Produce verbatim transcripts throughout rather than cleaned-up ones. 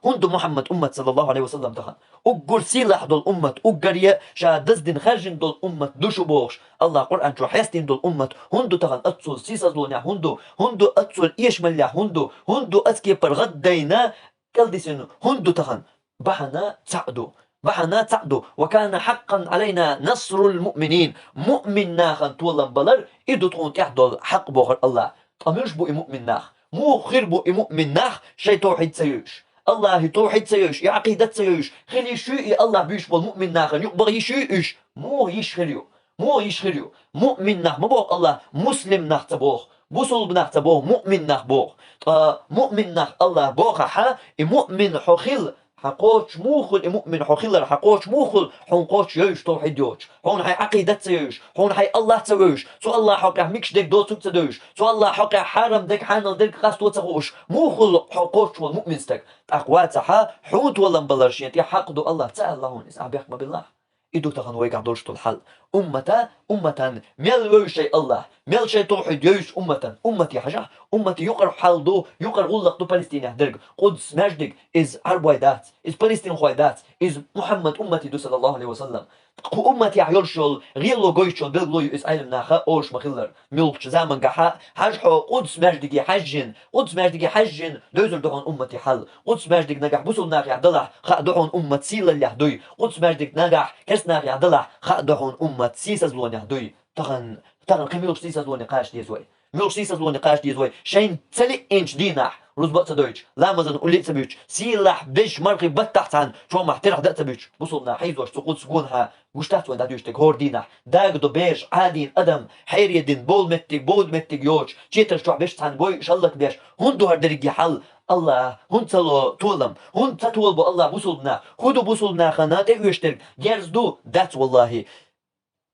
ХӀунда Мухьаммад уммат, саллаллаху Ӏалайхи ва саллам, тахан? Уггар сийлахь долу уммат, уггаре ша даздина хаьржина долу уммат ду шу бохуш, Аллах Къуръан чу хьестийна долу уммат хӀунда ду тахан оццул сийсазлонехь, хӀунда ду, хӀунда ду оццул эшамаллехь, хӀунда ду, хӀунда ду оцу кепара гӀаддайна, кӀелдисина, хӀунда ду тахан? Бахьана цхьаъ ду. Бахьана цхьаъ ду. «Ва кана хьаккъан Ӏалайна насрул муъминин». Муъмин нахана толам балар, и ду тхуна тӀехь долу хьакъ, бохура Аллах. Ткъа муьлш бу и муъмин нах? Муха хир бу и муъмин нах, шайн тавхьид ца йовуш? Аллахьан тавхьид ца йовуш, и Ӏакъидат ца йовуш, хила йиш юй и Аллах буьйш болу муъмин нахана юкъа баха йиш юй уьш? Муха йиш хир ю? Муха йиш хир ю? Муъмин нах ма боху Аллах, муслим нах ца боху, бусулба нах ца боху, муъмин нах боху. Ткъа муъмин нах Аллах бохахьа, и муъмин хьо хила, хьан кхочуш муха хуьлу и муъмин хьо хилар, хьан кхочуш муха хуьлу, хьуна кхочуш йовуш тавхьид йоцуш, хьуна хьайн Ӏакъидат ца йовуш, хьуна хьайн Аллах ца вевзаш, цу Аллах хьокъехь мегаш дерг доцург ца девзаш, цу Аллах хьокъехь хьарам дерг хьанал дерг къасто ца хууш, муха хуьлу хьо кхочуш волу муъмин стаг? ТӀаккха вацахьа, хьуна толам балар шен тӀе хьакъ ду Аллах ца аьлла хьуна иза, ахь бехк ма билла. И ду тахана вайгахь долуш долу хьал. Уммата, умматан, мел вевзаш шайн Аллах, мел шайн тавхьид йовзаш умматан. Уммате хьажахь, уммате юкъара хьал ду, юкъара гӀуллакх ду Палестинехь дерг. Къудс маьждиг, иза Ӏарбой дац, иза палестинхой дац, иза Мухьаммад уммате ду, саллаллаху Ӏалайхи ва саллам. Кху умматехь йолуш йолу гӀело гойтуш йолу билгало ю иза Ӏелам наха олуш ма-хиллара. Муьлххачу замангахьа, хьажа хьо Къудс маьждиге хьаьжжина, Къудс маьждиге хьаьжжина, девзар ду хьуна уммате хьал. Къудс маьждиг нагахь бусулба нахехь далахь, хаа ду хьуна уммат сийлаллехь дуй. Къудс маьждиг нагахь керста нахехь далахь, хаа ду хьуна уммат сийсазлонехь дуй. Тахана, тахана кхин муьлхачу сийсазлоне кхачадеза вай? Муьлхачу сийсазлоне кхачадеза вай? Шайна ца лиъначу дийнахь рузба а ца дойтуш, ламазан улле а ца буьтуш, сийлахь безачу мархи баттахь цхьана чомахь терахь дан а ца буьтуш, бусулба наха хьийзош цу Къудс гонахьа, гуш дац вайн дӀадоьшуш дерг хӀора дийнахь? Дагадо бераш, Ӏадийна адам, хьередина, бовла меттиг, бовла меттиг йоцуш, четар чохь беш цхьана бой шаллак беш, хӀунда ду хӀара дерриге хьал? Аллах, хӀунда ца ло толам? ХӀунда ца толабо Аллах бусулба нах? ХӀун ду бусулба нахана тӀеоьшуш дерг? Герз ду? Дац, валлахӀи.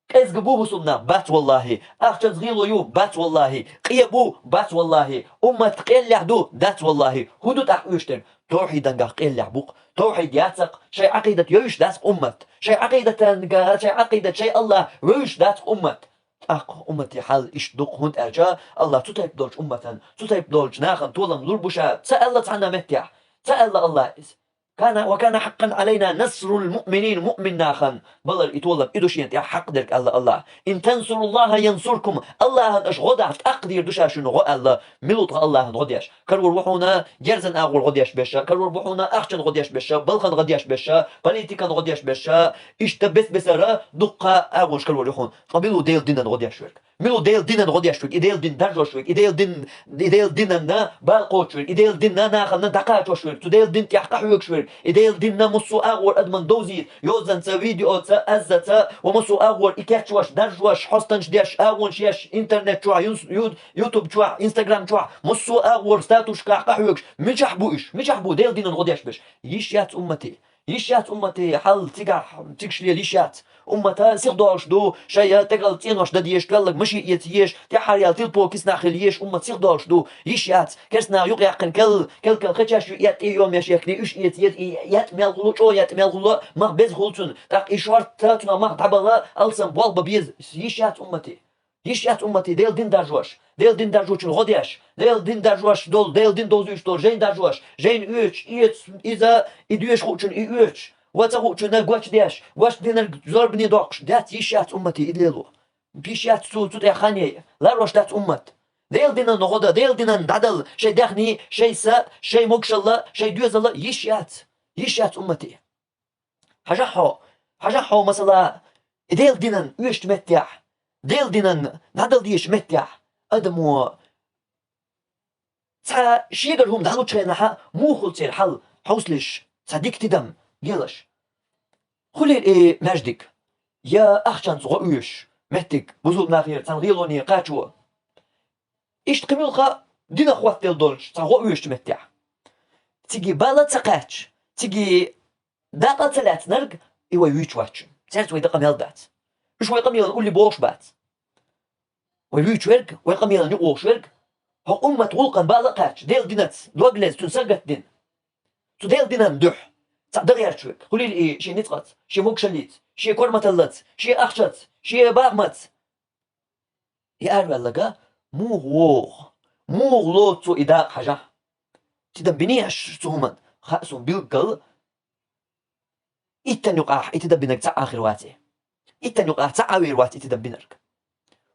КӀезга бу бусулба нах? Бац, валлахӀи. Ахчанца гӀело ю? Бац, валлахӀи. Къе бу? Бац, валлахӀи. Уммат къеллехь ду? Дац, валлахӀи. ХӀун ду тӀаккха оьшуш дерг? Тавхьидангахь къеллехь бу-кх. Тавхьид яцахь, шайн Ӏакъидат йовзаш дац-кх уммат. Шайн Ӏакъидатангахь, шайн Ӏакъидат, шайн Аллах вевзаш дац-кх уммат. ТӀаккха уммате хьал иштта ду-кх, хӀунда аьлча Аллах цу тайпа долчу умматан, цу тайпа долчу нахана толам лур бу ша, ца аьлла цхьана а меттехь. Ца аьлла Аллах иза. «Кана, ва кана хьаккъан Ӏалайна насрул муъминин», муъмин нахана балар и толам, и ду шена тӀехь хьакъ дерг, аьлла Аллах. «Ин тансуруллаха янсуркум», Аллахьан аша гӀо дахь, тӀаккха дийр ду ша шуна гӀо, аьлла. Мила ву тхан Аллахьан гӀо деш? Карор ву хьуна герзан агӀор гӀо деш берш, карор бу хьуна ахчан гӀо деш берш, балхан гӀо деш берш, политикан гӀо деш берш, иштта бес-бесара дуккха агӀонаш карор ю хьуна. Ткъа мила ву Делан динан гӀо деш верг? Мила ву Делан динан гӀо деш верг, и Делан дин даржош верг, и Делан дин, и Делан динанна бала кхочуш верг, и Делан динна нахана дӀакхачош верг, цу Делан дин тӀехь къахьоьгуш верг, и Делан динна массо а агӀор адаман довзийта, йозанца, видеоца, аззаца ва массо а агӀор и кечвеш, даржош, хьостанаш деш, агӀонаш еш, интернет чохь, юн-, ю-, ютуб чохь, инстаграм чохь, массо а агӀор статусашкахь къахьоьгуш? Мичахь бу уьш? Мичахь бу Делан динан гӀо деш берш? Йиш яц уммате. Йиш яц уммате хьал цигахь, цигаш лела йиш яц. Уммата сихдолуш ду, шайн тӀекӀал цӀенош дан дезаш, кӀеллаг машен эца езаш, тӀаьххьара ял тилпо киснахь хила езаш, уммат сихдолуш ду. Йиш яц. Керстанах юкъ яьккхина кел-, кел-кел хечеш ю, этӀа йомеш яьккхина, уьш эца еза, и этӀа мел хуьлу, чӀогӀа этӀа мел хуьлу, мах беза хуьлу цунна. ТӀаккха и шорта цунах мах дӀабала, алсам болх бан беза. Йиш яц уммате. Йиш яц уммате Делан дин даржош. Делан дин даржочун гӀо деш. Делан дин даржош долу, Делан дин довзуьйтуш долу жайна даржош. Жайна оьцуш, эца иза, и доьшуш хуучун и оьцуш. Ва ца хуучунна гочдеш. Гочдинарг зорбане доккхуш. Дац, йиш яц уммате и лело. Йиш яц цу, цу тӀе хан яйа. Ларош дац уммат. Делан динан гӀо дан, Делан динан дӀадала шайн даьхни, шайн са, шайн могушалла, шайн доьзалла йиш яц. Йиш яц уммате. Хьажахь хьо, хьажахь хьо, масала, и Делан динан оьшучу меттехь, Делан динан дӀадала дезачу меттехь, адамо цхьа шегара хӀума дӀалучу хенахьа муха хуьлу церан хьал, хьовсалаш, цхьа дика тидам, гелаш. Хуьлийла и маьждиг, я ахчанца гӀо оьшуш меттиг, бусулба нахера цхьана гӀелоне кхачо. Иштта кхин муьлхха динах хӀоттаделла долчу цхьа гӀо оьшучу меттехь. Цига бала ца кхаьчча, цига дакъа ца лаьцнарг, и вай вуьйцуш вац. Цаьрца вай дан къамел дац. Уьш вай къамелан улли бохуш бац. Вай вуьйцуш верг, вай къамелан юкъа вогӀуш верг, хӀокху уммат гӀуллакхана бала а кхаьчча, Делан динаца дог леза, цуьнан сагатдина. Цу Делан динан дуьхьа цхьа дан гӀерташ верг, хуьлийла и шен ницкъаца, шен могушаллица, шен корматаллаца, шен ахчаца, шен бахамаца. И араваьлларг муха вогӀу? Муха лоцу цо и дакъа, хьажахь? Тидам биний аш цу хӀуманна? Хаьа суна билггал, иттан юкъахь и тидам бинарг цхьаъ а хир вац. Иттан юкъахь цхьаъ а вер вац и тидам бинарг.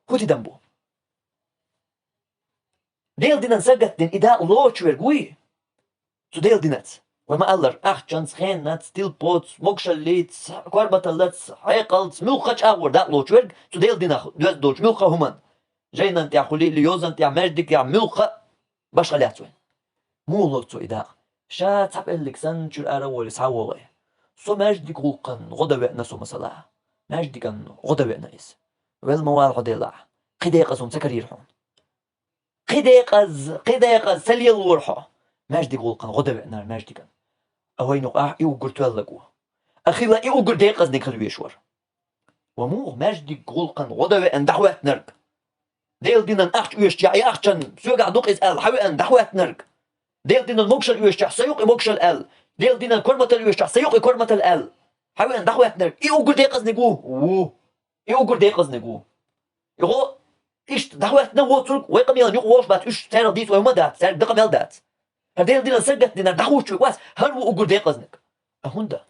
ХӀун тидам бу? Делан динан сагатдина и дакъа лоцуш верг вуй? Цу Делан динаца. Вай ма-аллара, ахчанца, хенаца, тилпоца, могушаллица, корматаллаца, хьекъалца, муьлхха а чӀагӀо дакъа лоцуш верг цу Делан динах доьзна долчу муьлхха а хӀуманна. Жайнан тӀехь хуьлийла, йозанан тӀехь, маьждигехь, муьлхха а башха лаьцна вайн. Муха лоцу цо и дакъа? Ша цхьа пӀеллиг санна чуьра ара а волий схьа а вогӀий. Со маьждиг гӀуллакхан гӀо дан веана со, масала. Маьждиган гӀо дан веана иза. Вел ма вала хьо, делахь. Кхин декъаза хӀума ца карийра хьуна. Кхин декъаза, кхин декъаза ца лелора хьо. Маьждиг гӀуллакхан гӀо дан веанара маьждиган. А вайна юкъахь и уггар тоьлларг ву. А хилла и уггар декъазниг хила везаш вара. Ва муха маьждиг гӀуллакхан гӀо дан веана дӀахӀоьттинарг? Делан динан ахча оьшучехь, и ахчанна соьгахь ду-кх иза аьлла, хьан веана дӀахӀоьттинарг? Делан динан могушалла оьшучехь, сан ю-кх и могушалла аьлла. Делан динан корматалла оьшучехь, сан ю-кх и корматалла аьлла, хьан веана дӀахӀоьттинарг? И уггар декъазниг ву? Ву. И уггар декъазниг ву. Йо, иштта дӀахӀоьттина воцург, вай къамелан юкъа волуш бац, уьш цаьрга дийца вай хӀума дац, цаьрга дан къамел дац. ХӀара Делан динан сагатдинарг дӀахӀуттуш верг вац, хӀара ву уггар декъазниг. А хӀунда?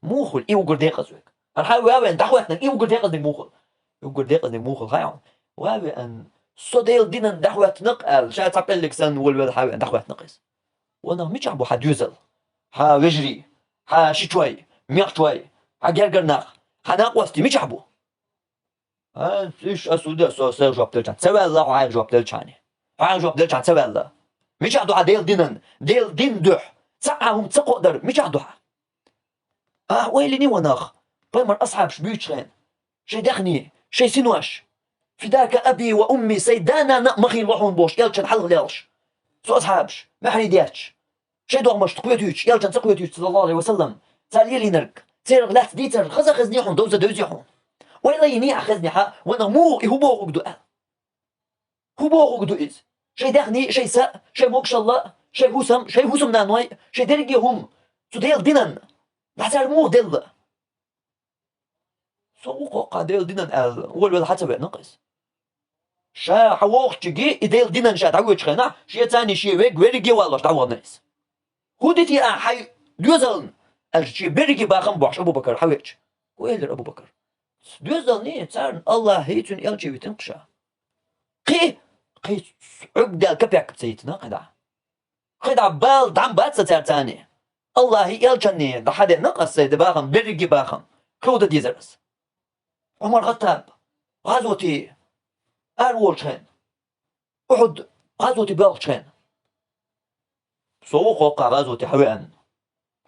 Муха хуьлу и уггар декъаза верг? ХӀара хьан веана дӀахӀоьттинарг и уггар декъазниг муха хуьлу? И уггар декъазниг муха хуьлу хаьий хьуна? Ва веана, со Делан динан дӀахӀоьттинарг аьлла, ша цхьа пӀеллиг санна волавелла хьан веана дӀахӀоьттинарг иза? Ванах, мичахь бу хьан доьзал? Хьан вежарий? Хьан шичой? Мехчой? Хьан гергара нах? Хьан накъостий мичахь бу? А, уьш ас ву де, со сан жоп делчхьана. Ца ваьлла хьо хьайга жоп делчхьана. Хьо хьайга жоп делчхьана ца ваьлла. Мичахь ду хьан Делан динан, Делан дин дуьхьа цхьа а хӀума ца кхоадар мичахь ду хьан? Ахьа ойла йина ванах, пайхамар асхьабаш буьйцучу хенахь, шайн даьхни, шайн синош, «Фидака аби ва умми», сайн да-нана а ма хилла хьуна бохуш, элчанна хьалха лелхаш. Цу асхьабаш, маьхьарий детташ, шайн догӀмашца кхетуьйтуш, элчанца кхетуьйтуш, саллаллаху Ӏалайхи ва саллам, цара лелийнарг, церах лаьцна дийцар хаза хезний хьуна, довза девзий хьуна? Ойла йиний ахь хезний хьан, ванах муха и хӀун бохург ду аьлла? ХӀун бохург ду иза? Шайн даьхни, шайн са, шайн могушалла, шайн хӀусам, шайн хӀусамнаной, шайн дерриге хӀума цу Делан динан дӀа цара муха делла? Со ву-кх хӀокху Делан динан аьлла, волавелла хьан ца веана-кх иза? Ша хьан вохучуьнга и Делан динан ша дӀавоьдучу хенахь, шен царний шен вег верриге а валлош дӀавахана иза. ХӀун дитий ахьа хьайн доьзална? Аьлча, шен берриге бахам бохьуш Абу-Бакар хьан веача. ХӀун элира Абу-Бакар? Доьзалний, царна Аллахьий, цуьнан элчий витина-кх ша. Кхин, кхин Ӏуьрг даьлла капек ца йитина кхидӀа. КхидӀа бала дӀа ма бац сан цаьрца царний. Аллахьий, элчанний дӀа хьан деана-кх ас сайн бахам, берриге бахам. Кхин хӀун дан дезара ас? Ӏумар-Хаттаб гӀазоте араволучу хенахь, Ухьуд гӀазоте боьлхучу хенахь. Со ву-кх хӀокху гӀазоте хьан веана.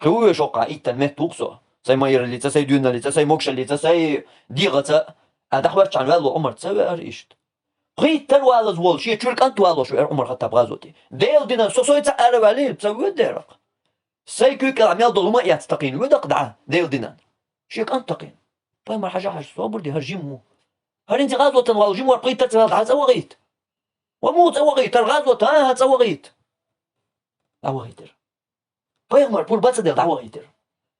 Кхин ву вешан хӀокху иттан метта ву-кх со. Сайн майраллица, сайн доьналлица, сайн могушаллица, сайн дегӀаца а дӀахӀоьттичхьана ваьлла Ӏумар ца веара иштта. Пхийттара валаза волу, шен чуьра кӀант валош веара Ӏумар-Хаттаб гӀазоте. Делан динан со сой цхьаъ ара а ваьлла, ца воьду дера-кх. Сайн куьйга кӀела мел долу хӀума а эцна такхийна воьду-кх дӀа Делан динан. Шен кӀант такхийна. Пайхамар хьажа, хьажа, собар де, хӀара жима ву. ХӀара хӀинца гӀазотан валла жима вара, пхийттара ца ваьлла, дӀа ца вахийта. Ва муха ца вахийта, хӀара гӀазот, а, ца вахийта. ДӀавахийтира. Пайхамар пурба ца делла, дӀавахийтира.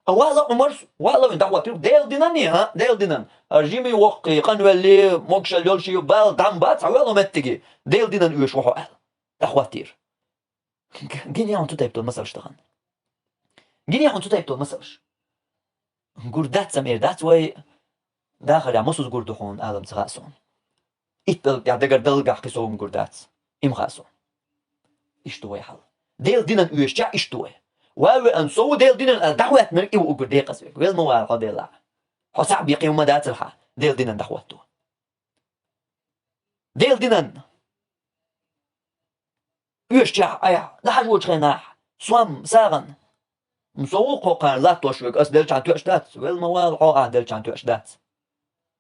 А вала Ӏумарс, вала вина дӀахӀоттийра, Делан динан, а, Делан динан. ХӀара жимий, воккхий, къанвеллий, могушалла йолуш ю, бала дӀа ма бац, хьан вала меттиге, Делан динан оьшуш ву хьо аьлла. ДӀахӀоттийра. Гиний хьуна цу тайпа долу масалш тахана? Гиний хьуна цу тайпа долу масалш? Гур дац ам эр дац вай, дахарехь масаза гур ду хьуна, алам ца хаьа суна. Итт пӀелг тӀехь дагар далгахь кхин сов-м гур дац. И ма хаьа суна. Иштта ду вай хьал. Делан динан оьшучехь иштта ду вай. Ва веана, со ву Делан динан аьлла дӀахӀоьттинарг и ву уггар декъаза верг. Вел ма вала хьо, делахь. Хьо цхьаъ бен кхин хӀума дацара хьан Делан динан дӀахӀотто. Делан динан оьшучехь айхьа дӀахьажочу хенахь, сом, сагӀана. Со ву-кх хӀокхарна латтош верг, ас делчхьана тоьаш дац, вел ма вала хьо, ахь делчхьана тоьаш дац.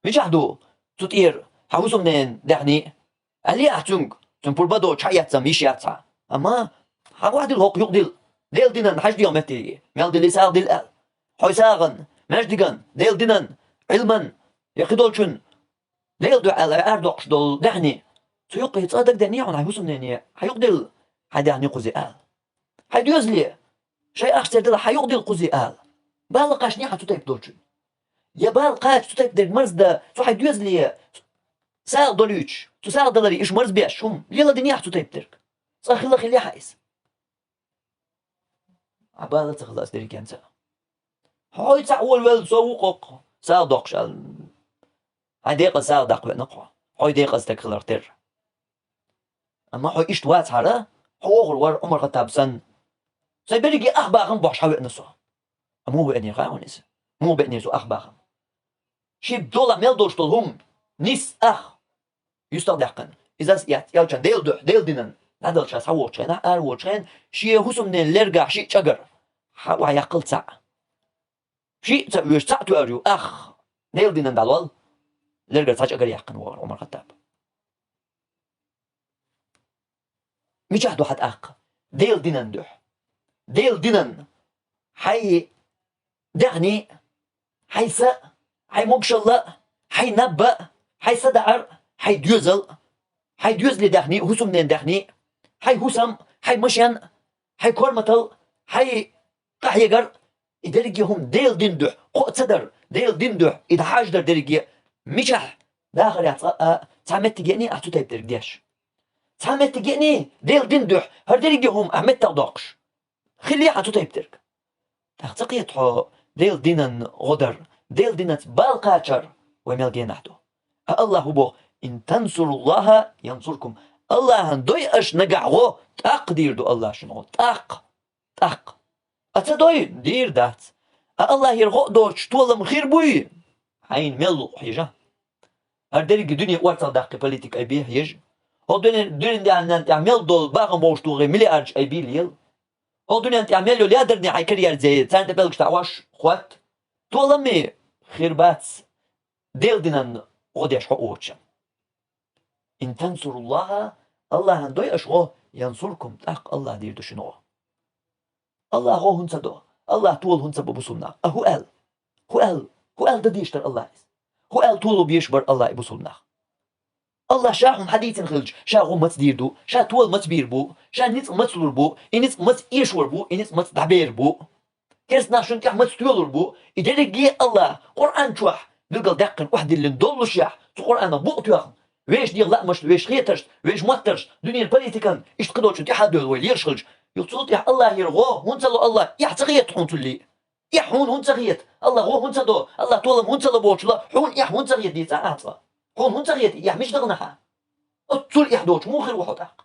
Мичахь ду цу тӀера хьан хӀусамненан даьхни? Аьллий ахь цуьнга, цуьнан пурба доцуш хьан эцна йиш яц хьан? Амма хьан охьадилла хӀокху юкъадилла, Делан динан хьажа дегӀан меттиге, мел дилли сагӀа дилла аьлла. Хьо сагӀана, маьждиган, Делан динан, Ӏилман, я кхидолчун Делан дуьхьа аьлла арадоккхуш долу даьхни. Цу юккъе цкъа дагадеъний хьуна хьайн хӀусамнене, хьан юкъадилла хьайн даьхни кхузе ала? Хьайн доьзале, шайн ахча цердала хьан юкъадилла кхузе ала? Бала кхачний хьан цу тайпа долчун? Я бала кхача цу тайпа дерг марздан, цу хьайн доьзале сагӀа долуьйтуш, цу сагӀа даларе иша марзбеш хӀума леладиний хьан цу тайпа дерг? Цкъа хилла хилла хьан иза? Ӏа бала ца хилла ас дерригенца. Хьой цхьаъ волавелла со ву-кх, сагӀа доккхуш аьлла. Хьай декъаза сагӀа даккха веана-кх хьо. Хьой декъаза стаг хиларх терра. Амма хьо иштта вацахьара, хьо вохур вара Ӏумар-Хаттаб санна. Сайн берриге ах бахам бохьуш хьавеана со. Амма муха веанера хаьий хьуна иза? Муха беанера цо ах бахам? Ший долахь мел долуш долу хӀума, нисса ах, юьстах даьккхина. Иза ас эцна элчан Делан дуьхьа, Делан динан дӀадала ша схьавогӀучу хенахь, ара воцучу хенахь, шен хӀусамнен лергахь шиъ чӀагар, хьа охьаяккхал цхьаъ. Шиъ а ца оьшу, цхьаъ тоьар ю, ах, Делан динан дӀадала, лергара цхьа чӀагар яьккхина вахара Ӏумар-Хаттаб. Мичахь ду хьан тӀаккха? Делан динан дуьхьа. Делан динан хьайн даьхний, хьайн са, хьайн могушалла, хьайн наб, хьайн садаӀар, хьайн доьзал, хьайн доьзалийн даьхний, хӀусамнен даьхний, хьайн хӀусам, хьайн машен, хьайн корматал, хьайн къахьегар, и дерриге хӀума Делан дин дуьхьа, кхоъ ца дар, Делан дин дуьхьа, и дӀахьаждар дерриге, мичахь дахар яц цкъа а, цхьа меттиг еаний ахь цу тайпа дерг деш? Цхьа меттиг еаний Делан дин дуьхьа, хӀара дерриге хӀума ахь меттах доккхуш? Хилий хьан цу тайпа дерг? ТӀаккха ца кхета хьо Делан динан гӀо дар, Делан динаца бала кхачар вай мел генахь ду. Ткъа АллахӀа хӀун боху: «Ин тансуруллахӀа янсуркум». АллахӀан дой аша нагахь гӀо, тӀаккха дийр ду АллахӀа шуна гӀо. ТӀаккха. ТӀаккха. А ца дой, дийр дац. А АллахӀера гӀо а доцуш, толам хир буй? Хьайна мел луъу хьежа. ХӀара дерриге дуьне орцах даккхий политика айбе хьежа. ХӀокху дуьне, дуьненан тӀехь мел долу бахам бовш тухий миллиардаш айбе лела. ХӀокху дуьненан тӀехь мел йолу ядарний хьайн кара ерзае, царна тӀе пӀелгаш таӀош хотта. Толам а хир бац. Делан динан гӀо деш хьо воцуш. «Ин тансуруллахӀа», АллахӀан дой аша гӀо, «янсуркум», тӀаккха АллахӀа дийр ду шуна гӀо. АллахӀа гӀо хӀунда ца до? АллахӀа тола хӀунда ца бо бусулба нах? А хӀун аьлла? ХӀун аьлла? ХӀун аьлла дан дезаш дара АллахӀа иза? ХӀун аьлла тола беш бара АллахӀа и бусулба нах? АллахӀа ша хӀума хьадийцина хилча, ша гӀо маца дийр ду, ша тола маца бийр бу, ша ницкъ маца лур бу, и ницкъ маца эшор бу, и ницкъ маца дӀабер бу. Керста нах шуна тӀехь маца тоьлур бу, и дерриге АллахӀа Къуръан чохь билгал даьккхина охьадиллина доллушехь, цу Къуръанах букъ тоьхна, вешан дегӀан лаамашна, вешан хетаршна, вешан моттаршна, дуьненан политикан, иштта кхидолчун тӀаьхьа а девлла вай лелаш хилча, юха цул тӀехь АллахӀера гӀо хӀунда ца ло АллахӀа, эхь ца хета хьуна цул а? Эхь хьуна хӀунда ца хета? АллахӀа гӀо хӀунда ца до? АллахӀа толам хӀунда ца ло бохучула, хьуна эхь хӀунда ца хета дийца ахьа цкъа? Хьуна хӀунда ца хета, эхь мича дахана хьан? Оццул эхь доцуш муха хир ву хьо тӀаккха?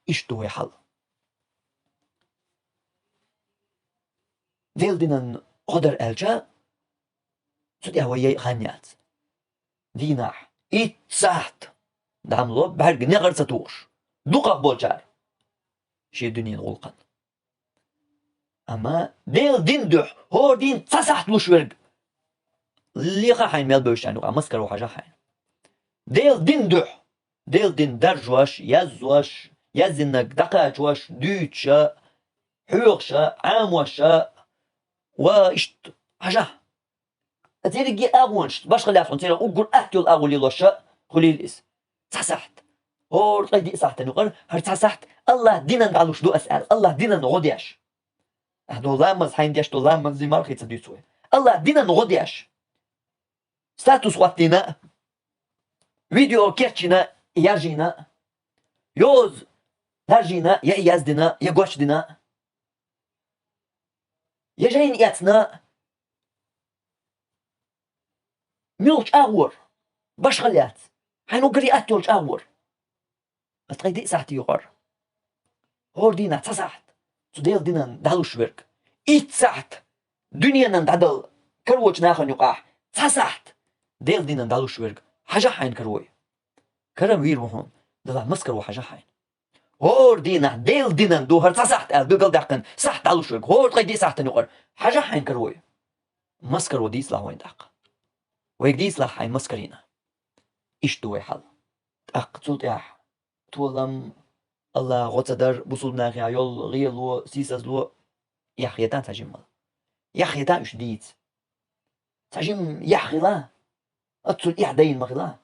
Иштта ду вай хьал. Делан динан гӀо дар аьлча, цу тӀехь вай яйа хан яц. Дийнахь итт сахьт дӀа ма ло, бӀаьрг некъара ца тухуш, дукхах болчара шен дуьненан гӀуллакхана. Амма Делан дин дуьхьа хӀора дийнахь цхьа сахьт луш верг, леха хьайна мел бевзачарна юкъахь маскаро хьажа хьайна. Делан дин дуьхьа, Делан дин даржош, язъеш, яздинарг дӀакхачош, дуьйцуша, хьоьхуша, Ӏамоша, ва иштта хьажахь. Дерриге агӀонаш, башха лаьцна церан уггар атта йолу агӀо лелоша хуьлийла иза. Цхьа сахьт. ХӀора ткъе диъ сахьтана юкъара хӀара цхьа сахьт АллахӀан динан дӀалуш ду ас аьлла, АллахӀан динан гӀо деш. Ахьа долу ламаз, хьайна деш долу ламазан мархий ца дуьйцу вай. АллахӀан динан гӀо деш. Статус хӀоттийна, видео кечйина, яржийна, йоза даржийна, я и яздина, я гочдина, я жайна эцна, муьлхачу агӀор, башха лаьцна, хьайна уггаре атта йолчу агӀор. Ас ткъе диъ сахьтана юкъара. ХӀора дийнахь цхьа сахьт цу Делан динан дӀалуш верг. Итт сахьт дуьненан дӀадала карочу нахана юкъахь цхьа сахьт Делан динан дӀалуш верг. Хьажахь хьайна карой. Карам вийр ву хьуна, делахь маскаро хьажахь хьайна. ХӀора дийнахь Делан динан ду хӀара цхьа сахьт аьлла билгалдаьккхина сахьт дӀалуш верг. ХӀора ткъе диъ сахьтана юкъара. Хьажахь хьайна карой. Маскаро дийцалахь вайна тӀаккха. Вайга дийцалахь хьайн маскарина. Иштта ду вай хьал. ТӀаккха цул тӀаьхьа толам, АллахӀан гӀо ца дар, бусулба нахехь йолу гӀело, сийсазло, эхь хета цхьа жимма. Эхь хета уьш дийца. Цхьа жимма эхь хила, оццул эхь дайна ма хила.